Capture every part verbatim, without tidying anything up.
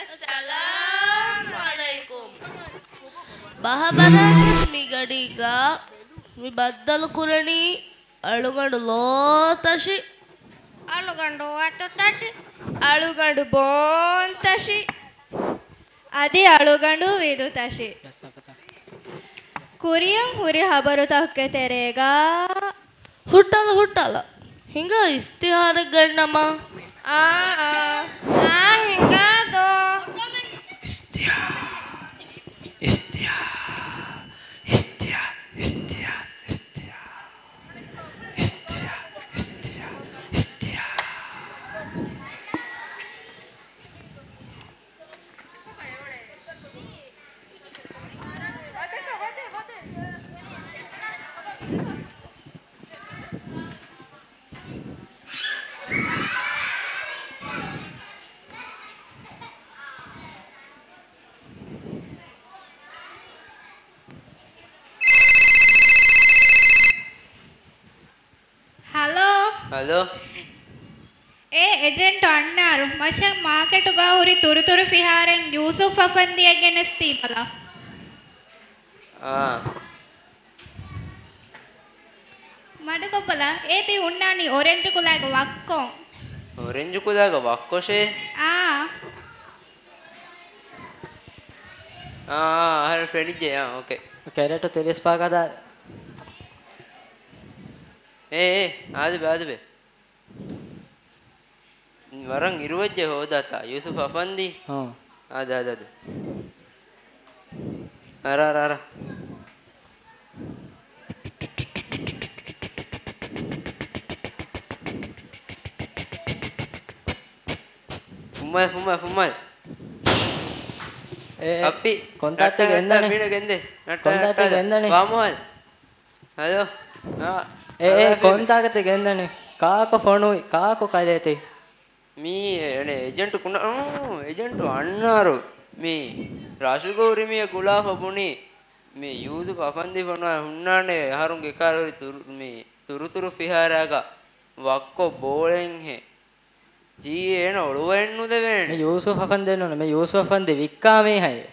އައްސަލާމު ޢަލައިކުމް. ބަހަބަރަކަށް މި ގަޑީގަ މި ބައްދަލު ކުރަނީ އަޅުގަނޑު ލޯތަށި، އަޅުގަނޑު ވަތުތަށި، އަޅުގަނޑު ބޯންތަށި، އަދި އަޅުގަނޑު ވިދުތަށި. ކުރިއަށް ހުރި ހަބަރުތަކުގެ ތެރޭގަ. ހުއްޓާލަ، ހުއްޓާލަ. ހިނގާ އިސްތިހާރެއް ގަންނަމާ. އާ، އާ. އާ، ހިނގާ ދޯ. އިސްތިހާ، އިސްތިހާ، އިސްތިހާ، އިސްތިހާ، އިސްތިހާ. ހަލޯ. ހަލޯ. އޭ އެޖެންޓު އަންނާރު، މަށަށް މާކެޓުގަ ހުރި ތުރުތުރު ފިހާރައިން ޔޫސުފް އަފަންދިއެއް ގެނެސް ދީބަލަ. އާ. މަޑުކޮށްބަލަ، އޭ ތި ހުންނާނީ އޮރެންޖު ކުލައިގަ ވައްކޮށް. އޮރެންޖު ކުލައިގަ ވައްކޮށޭ؟ އާ. އާ، އާ، އަހަރެން ފެނިއްޖެ. އާ، އޯކޭ. ކެރެޓު ތިރީސް ފަހަކަށް ދާ. އޭ، އޭ، އާދެބެ، އާދެބެ. ވަރަށް އިރުވެއްޖެ ހޯދާތާ، ޔޫސުފް އަފަންދީ. ހާ. އާދެ، އާދެ، އާދެ. އަރާ، އަރާ، އަރާ. ފުއްމާލެ، ފުއްމާލެ، ފުއްމާލެ. އޭ، އައްޕި، ކޮންތާކުތަ ނައްޓާ، ނައްޓާ، ގެންދަނީ؟ މީނަ ގެންދޭ. ނައްޓާ، ކޮންތާކުތަ ނައްޓާ. ގެންދަނީ؟ ވާ މުހާލް. ހަލޯ. އާ، އޭ، އޭ، އަލާފިޔަތް. ކޮންތާކުތަ ގެންދަނީ؟ ކާކު ފޮނުވި، ކާކު ކަލޭތި؟ މީ އެ-، އެނެ އެޖެންޓު ކުނަ-، އޫ، އެޖެންޓު އަންނާރު މީ ރަށުގަ އުރިމީ ގުޅާފަ ބުނީ މީ ޔޫސުފް އަފަންދި ފޮނުވާ ހުންނާނެ އަހަރުންގެ ކާރު ހުރި ތުރު-، މީ ތުރުތުރު ފިހާރައިގަ ވައްކޮށް ބޯޅައެއްހެން. ޖީ އޭނަ އޮޅުވައެއް ނުދެވޭނެ. މި ޔޫސުފް އަފަންދި ނޫން، މި ޔޫސުފް އަފަންދި ވިއްކާ މީހައެއް.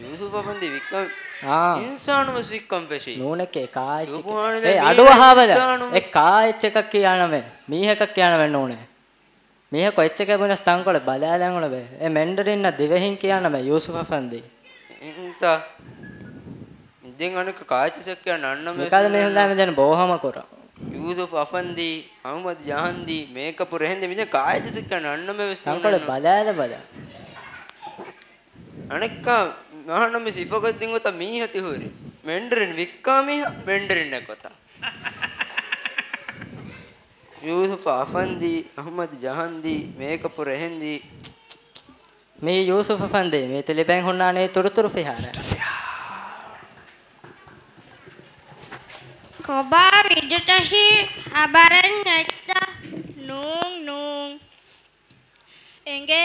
ޔޫސުފް އަފަންދި ވިއްކަން، އާ. އިންސާނު ވެސް ވިއްކަން ފެށީ. ނޫނެކޭ، ކާ އެއްޗެކޭ. ސުބުހާނަ އޭ، މީހާ އަޑުއަހާބަލަ. އިންސާނު އެ ވެސް ކާ އެއްޗަކަށް ކިޔާނަމޭ. މީހަކަށް ކިޔާނަމޭ ނޫނޭ. މީހަކު އެއްޗެކޭ ބުނަސް ތަންކޮޅެއް ބަލާލަން އުޅެވޭ. އެ މެންޑަރިންނަށް ދިވެހިން ކިޔާނަމޭ ޔޫސުފް އަފަންދީ. އިންތާ. ދެން އަނެއްކާ ކާއެއްޗެއްސެއް ކިޔާ ނަންނަމޭ މިކަލަ މީހުން ދާ މިދެން ބޯހަމަ ކުރަން. ޔޫސުފް އަފަންދީ، އަހުމަދު ޖަހަންދީ، މޭކަޕު ރެހެންދީ މިދެން ކާއެއްޗެއްސެއް ކިޔާ ނަންނަމޭ ވެސް ތަންކޮޅެއް ނޫނެއްނު. ބަލާލަބަލަ. އަނެއްކާ މަހަނަމި ސިފަކޮށްދިން ގޮތަށް މީހަތި ހުރި. މެންޑަރިން ވިއްކާ މީހާ މެންޑަރިން އެއްގޮތަށް. ޔޫސުފް އަފަންދީ، އަހުމަދު ޖަހަންދީ، މޭކަޕު ރެހެންދީ. މީ ޔޫސުފް އަފަންދީ، މީތި ލިބެން ހުންނާނީ ތުރުތުރު ފިހާރަ. ކޮބާ ވިދުތަށި ހަބަރެއް ނެތްތަ؟ ނޫން، ނޫން. އެނގޭ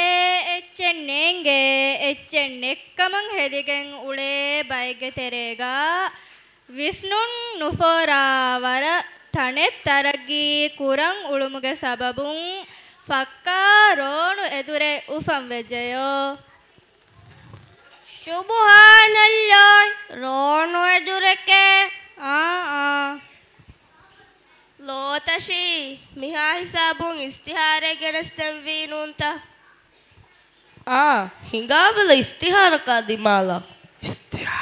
އެއްޗެއް ނޭނގޭ އެއްޗެއް ނެއްކަމަށް ހެދިގެން އުޅޭ ބައެއްގެ ތެރޭގަ ވިސްނުން ނުފޯރާ ވަރަށް ތަނެއް ތަރައްގީ ކުރަން އުޅުމުގެ ސަބަބުން ފައްކާ ރޯނު އެދުރެއް އުފަންވެއްޖެޔޯ. ސުބުހާނައްލާހް، ރޯނު އެދުރެކޭ. އާ، އާ. ލޯތަށީ، މިހާ ހިސާބުން އިސްތިހާރެއް ގެނެސްދެންވީ ނޫންތަ؟ އާ، ހިނގާބަލަ އިސްތިހާރަކާ ދިމާލަށް. އިސްތިހާ،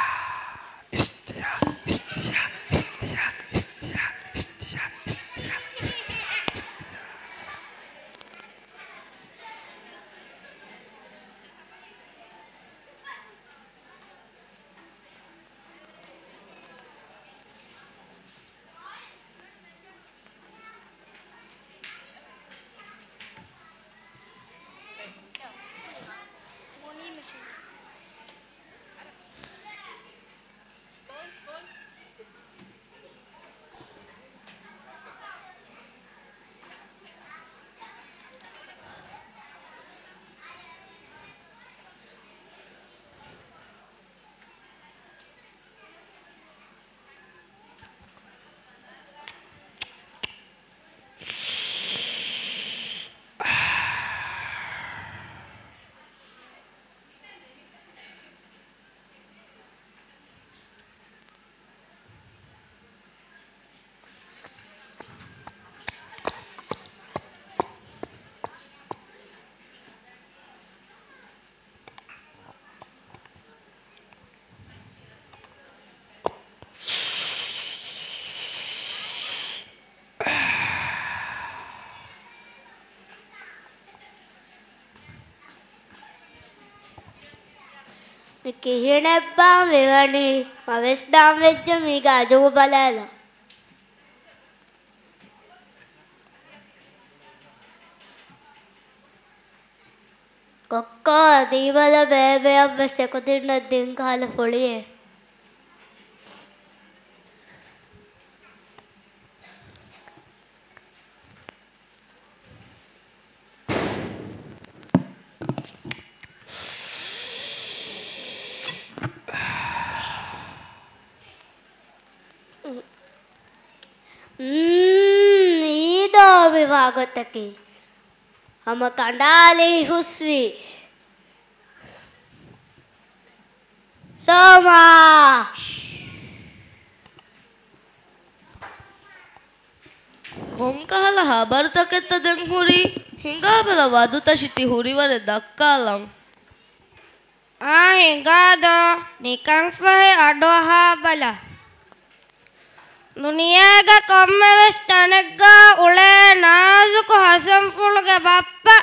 އިސްތިހާ، އިސްތިހާ. މި ކިހިނެއްބާ މިވަނީ؟ މަވެސް ދާން ވެއްޖެ މީގެ އަޖުމު ބަލާލަ. ކޮއްކޯ، ދީބަލަ ބޭބެއަށްވެސް އެކުދިންނަށް ދިން ކަހަލަ ފުޅިއެއް. މް، އީދޯ މިވާގޮތަކީ. ހަމަ ކަނޑާލީ ހުސްވީ. ސޯމާ! ކޮންކަހަލަ ހަބަރުތަކެއްތަ ދެން ހުރީ؟ ހިނގާބަލަ ވަދުތަށި ތި ހުރިވަރެއް ދައްކާލަން. އާ، ހިނގާދޯ، ނިކަން ފަހެ އަޑުއަހާބަލަ. ދުނިޔޭގެ ކޮންމެވެސް ތަނެއްގަ އުޅޭ ނާޒުކު ހަސަންފުޅުގެ ބައްޕަ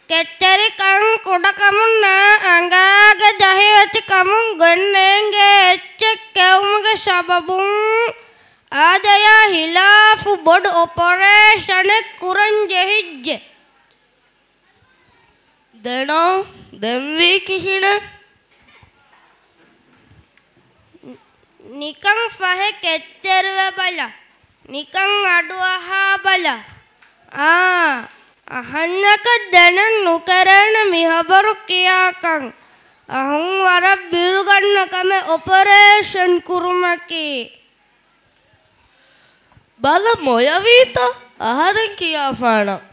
ކެތްތެރިކަން ކުޑަކަމުންނާ އަނގާގެ ޖަހިވެތިކަމުން ގޮތްނޭނގޭ އެއްޗެއް ކެއުމުގެ ސަބަބުން އާދަޔާ ހިލާފު ބޮޑު އޮޕަރޭޝަނެއް ކުރަން ޖެހިއްޖެ. ދެނޯ، ދެންވީ ކިހިނެއް؟ ނިކަން ފަހެ ކެތްތެރިވެބަލަ. ނިކަން އަޑުއަހާބަލަ. އާ، އަހަންޏަކަށް ދެނެއް ނުކެރޭނެ މިހަބަރު ކިޔާކަން. އަހުން ވަރަށް ބިރުގަންނަ ކަމެއް އޮޕަރޭޝަން ކުރުމަކީ. ބަލަ މޮޔަވީތަ އަހަރެން ކިޔާފާނަށް.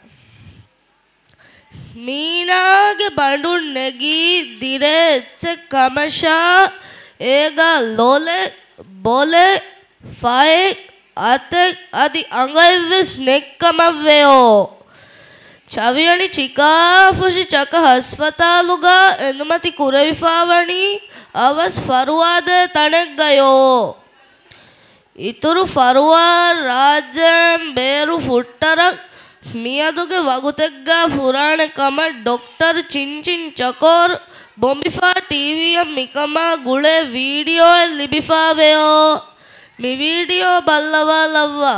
މީނާގެ ބަނޑުން ނެގީ ދިރޭ އެއްޗެއް ކަމަށާ، އޭގަ ލޮލެއް، ބޮލެއް، ފައެއް، އަތެއް އަދި އަނގައެއްވެސް ނެތްކަމަށްވެޔޯ. ޗަވިޔަނި ޗިކާފުށި ޗަކަ ހަސްފަތާލުގަ އެނދުމަތި ކުރެވިފާވަނީ އަވަސް ފަރުވާދޭ ތަނެއްގަޔޯ. އިތުރު ފަރުވާ ރާއްޖޭން ބޭރު ފުއްޓަރަށް މިއަދުގެ ވަގުތެއްގަ ފުރާނެ ކަމަށް ޑޮކްޓަރ ޗިންޗިން ޗޮކޯރް ބޮނބިފާ ޓީވީއަށް މިކަމާ ގުޅޭ ވީޑިއޯއެއް ލިބިފާވެޔޯ. މި ވީޑިއޯ ބައްލަވާލައްވާ.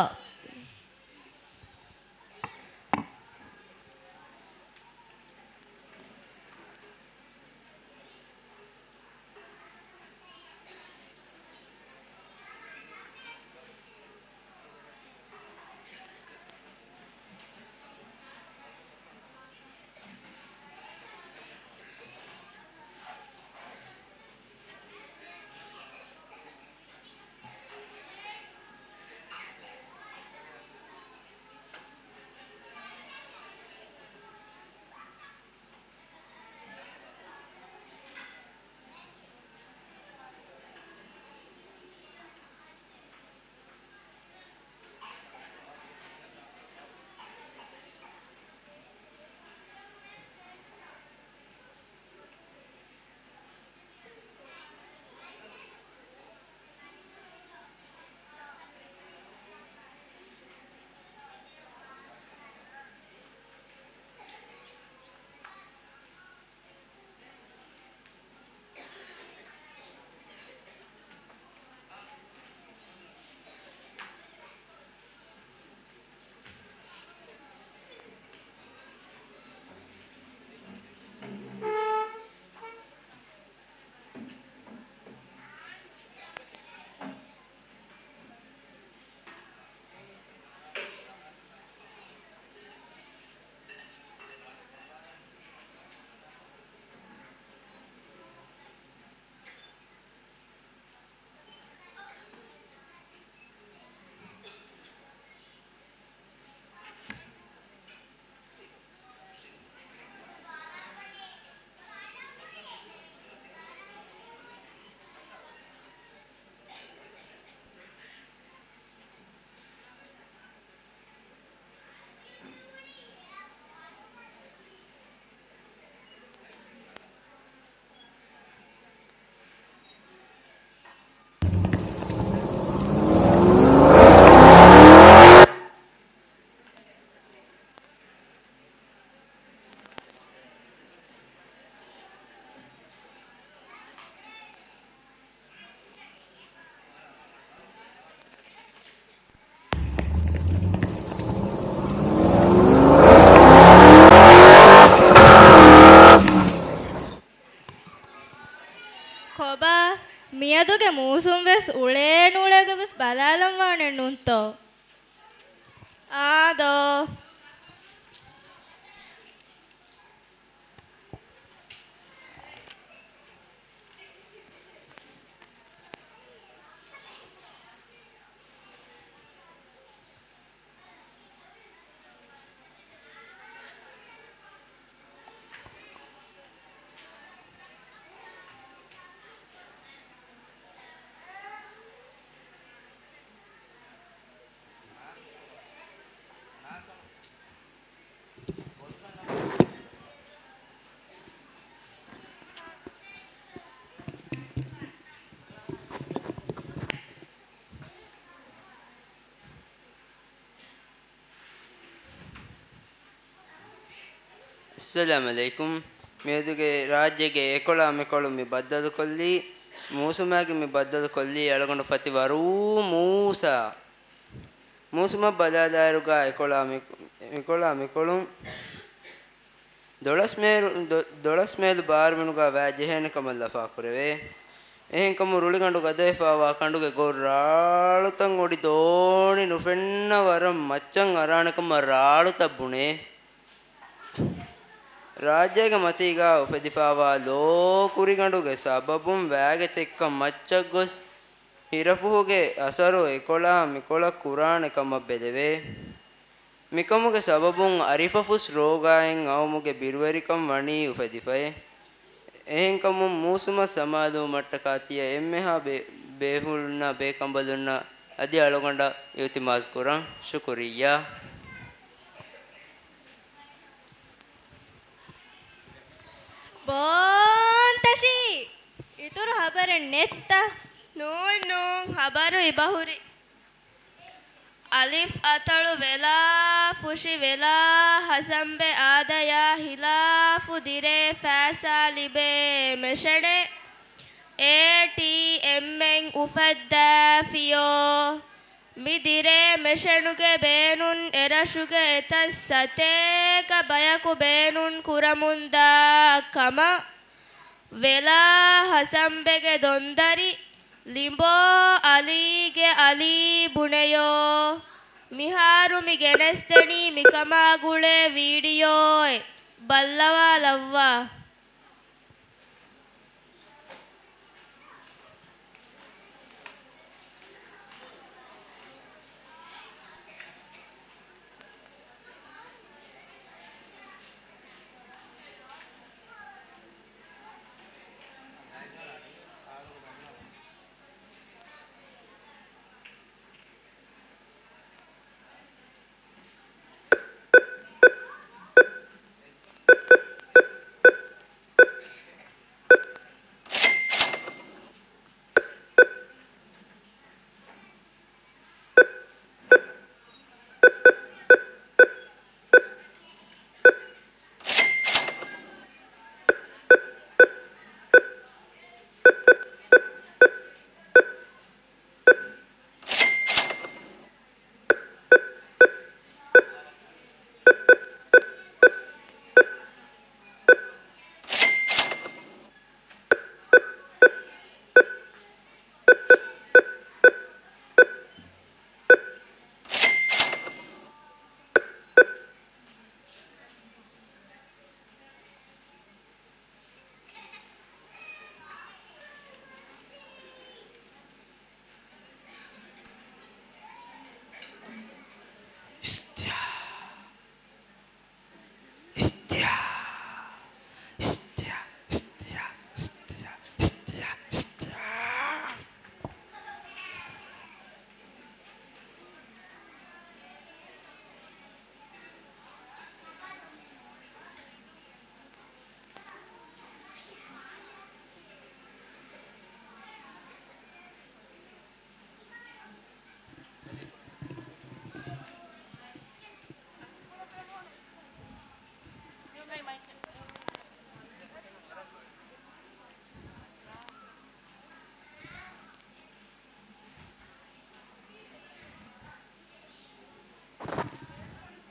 އުޅޭ ނޫޅޭގަ ވެސް ބަލާލަން ވާނެ ނޫންތޯ؟ އާދޯ. އައްސަލާމް ޢަލައިކުމް. މިއަދުގެ ރާއްޖޭގެ އެކޮޅާ މިކޮޅު މި ބައްދަލުކޮށްލީ، މޫސުމާގެ މި ބައްދަލުކޮށްލީ އަޅުގަނޑު ފަތި ވަރޫ މޫސާ. މޫސުމަށް ބަލާލާއިރުގަ އެކޮޅާ މި، އެކޮޅާ މިކޮޅުން ދޮޅަސް މޭރު، ދޮ، ދޮޅަސް މޭލު ބާރުމިނުގަ ވައި ޖެހޭނެ ކަމަށް ލަފާކުރެވޭ. އެހެންކަމުން ރުޅިގަނޑު ގަދަވެފަވާ ކަނޑުގެ ގޮށް ރާޅުތައް އޮޑި ދޯނި ނުފެންނަ ވަރަށް މައްޗަށް އަރާނެ ކަމަށް ރާޅުތައް ބުނޭ. ރާއްޖޭގެ މަތީގަ އުފެދިފަވާ ލޯ ކުރިގަނޑުގެ ސަބަބުން ވައިގެ ތެއްކަން މައްޗަށް ގޮސް ހިރަފުހުގެ އަސަރު އެކޮޅާ މިކޮޅަށް ކުރާނެ ކަމަށް ބެލެވޭ. މިކަމުގެ ސަބަބުން އަރިފަފުސް ރޯގާއިން އައުމުގެ ބިރުވެރިކަން ވަނީ އުފެދިފައޭ. އެހެންކަމުން މޫސުމަށް ސަމާލުވުމަށްޓަކާ ތިޔަ އެންމެހާ ބޭ، ބޭފުޅުންނާ ބޭކަނބަލުންނަށް އަދި އަޅުގަނޑަށް އިލްތިމާސް ކުރަން. ޝުކުރިއްޔާ. ބޯންތަށި! އިތުރު ހަބަރެއް ނެތްތަ؟ ނޫން ނޫން، ހަބަރު އިބަހުރި. އަލިފް އަތޮޅު ވެލާ ފުށި ވެލާ ހަސަންބެ އާދަޔާ ހިލާފު ދިރޭ ފައިސާ ލިބޭ މެޝަނެއް އޭޓީއެމްއެއް އުފައްދާފިޔޯ. މި ދިރޭ މެޝަނުގެ ބޭނުން އެރަށުގެ އެތައް ސަތޭކަ ބަޔަކު ބޭނުން ކުރަމުންދާ ކަމަށް ވެލާ ހަސަންބެގެ ދޮންދަރި ލިނބޯ އަލީގެ އަލީ ބުނެޔޯ. މިހާރު މި ގެނެސްދެނީ މިކަމާ ގުޅޭ ވީޑިޔޯއެއް. ބައްލަވާލައްވާ.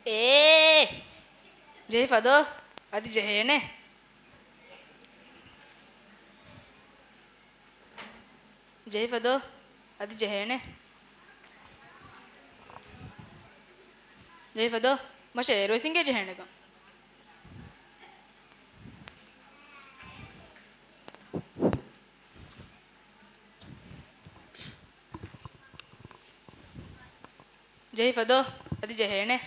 އޭ! ޖެހިފަ ދޯ؟ އަދި ޖެހޭނެ. ޖެހިފަ ދޯ؟ އަދި ޖެހޭނެ. ޖެހިފަ ދޯ؟ މަށަށް އޭރުވެސް އިނގޭ ޖެހޭނެކަން. ޖެހިފަ ދޯ؟ އަދި ޖެހޭނެ.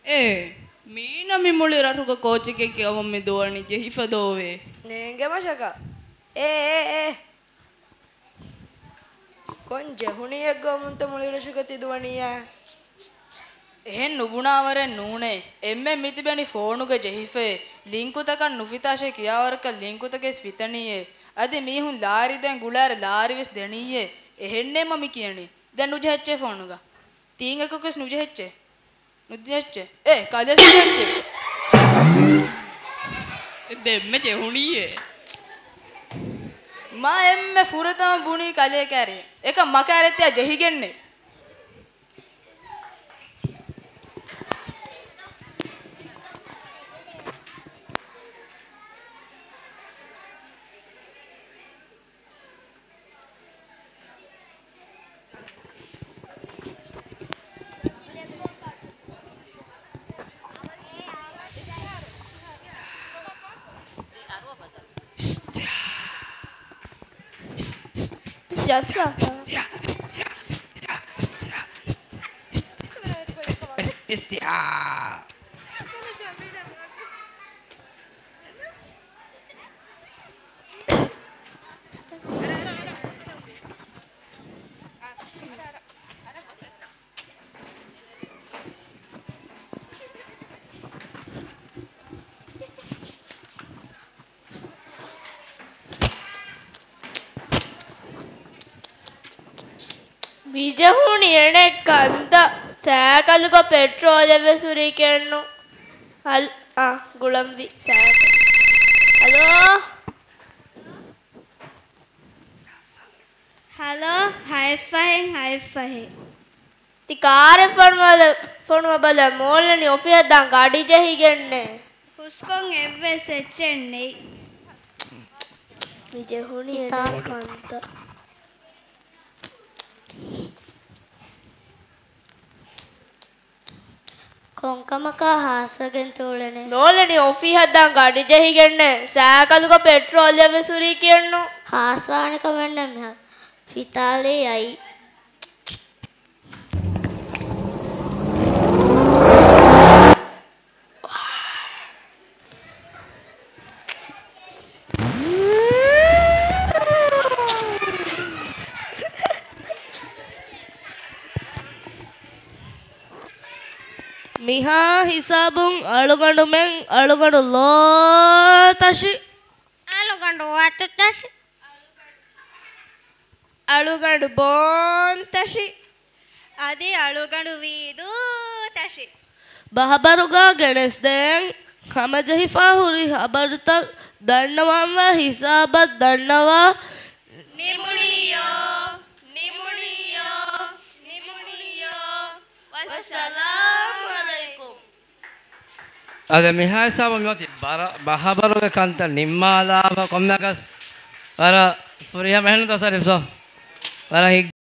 އޭ، މީނަ މި މުޅި ރަށުގަ ކޯޗެކޭ ކިޔަވަން މި ދުވަނީ ޖެހިފަ ދޯވޭ. ނޭނގެ މަށަކަށް. އޭ، އޭ، އޭ. ކޮން ޖެހުނީއެއްގަ މުންތަ މުޅި ރަށުގަ ތި ދުވަނީއޭ؟ އެހެން ނުބުނާވަރެއް ނޫނޭ. އެންމެން މިތިބެނީ ފޯނުގަ ޖެހިފައޭ. ލިންކުތަކަށް ނުފިތާށޭ ކިޔާވަރަކަށް ލިންކުތަކެސް ފިތަނީއޭ. އަދި މީހުން ލާރި ދޭން ގުޅާއިރު ލާރިވެސް ދެނީއޭ. އެހެންނޭ މަ މި ކިޔަނީ. ދެން ނުޖެހެއްޗޭ ފޯނުގަ. ތީނގަކުކެސް ނުޖެހެއްޗޭ. ނުޖެހެއްޗޭ. އޭ، ކަލޭސް ނުޖެހެއްޗޭ. ދެންމެ ޖެހުނީއޭ. މަ އެންމެ ފުރަތަމަ ބުނީ ކަލޭ ކާރި. އެކަ މަ ކާރެއް ތިޔަ ޖެހިގެންނޭ. މިޖެހުނީ އެނެއް ކަންތައް. ސައިކަލުގަ ޕެޓްރޯލެއް ވެސް ހުރީ ކެއްނު. އަލް-، އާ، ގުޅަންވީ ސައިކަލް. ހަލޯ؟ ހަލޯ، ހައެއްފަހެން، ހައެއްފަހެން. ތި ކާރެއް ފޮނުވަލަ-، ފޮނުވަބަލަ، މޯލަނި އޮފީހަށް ދާން ގަޑި ޖެހިގެންނޭ. ހުސްކޮށް އެއްވެސް އެއްޗެއް ނެތް. މި ޖެހުނީ އެނެއް ކަންތައް. ކޮންކަމަކާ ހާސްވެގެން ތޫޅެނީ؟ ނޯލަނި އޮފީހަށް ދާން ގަޑި ޖެހިގެންނޭ. ސައިކަލުގަ ޕެޓްރޯލެއް ވެސް ހުރީ ކެއްނު. ހާސްވާނެ ކަމެއް ނެތް މިހާރު. ފިތާލީ އައީ. މިހާ ހިސާބުން އަޅުގަނޑުމެން އަޅުގަނޑު ލޯތަށި، އަޅުގަނޑު ވަތުތަށި، އަޅުގަނޑު ބޯންތަށި، އަދި އަޅުގަނޑު ވީދޫތަށި ބަހަބަރުގަ ގެނެސްދޭން. ހަމަޖެހިފަ ހުރި ހަބަރުތައް ދަންނަވަންވާ ހިސާބަށް ދަންނަވާ. ނިމުނިއްޔޯ، ނިމުނިއްޔޯ، ނިމުނިއްޔޯ. ވައްސަލާމު ޢަލައިކުމް. އަދި މިހާ ހިސާބަށް މިއޮތީ ބަރަ-، ބަހަބަރުގެ ކަންތައް ނިންމާލާފަ ކޮންމެއަކަސް ވަރަށް ފުރިހަމަ އެހެންތޯ ޝަރީފް ސޯ؟ ވަރަށް ހި-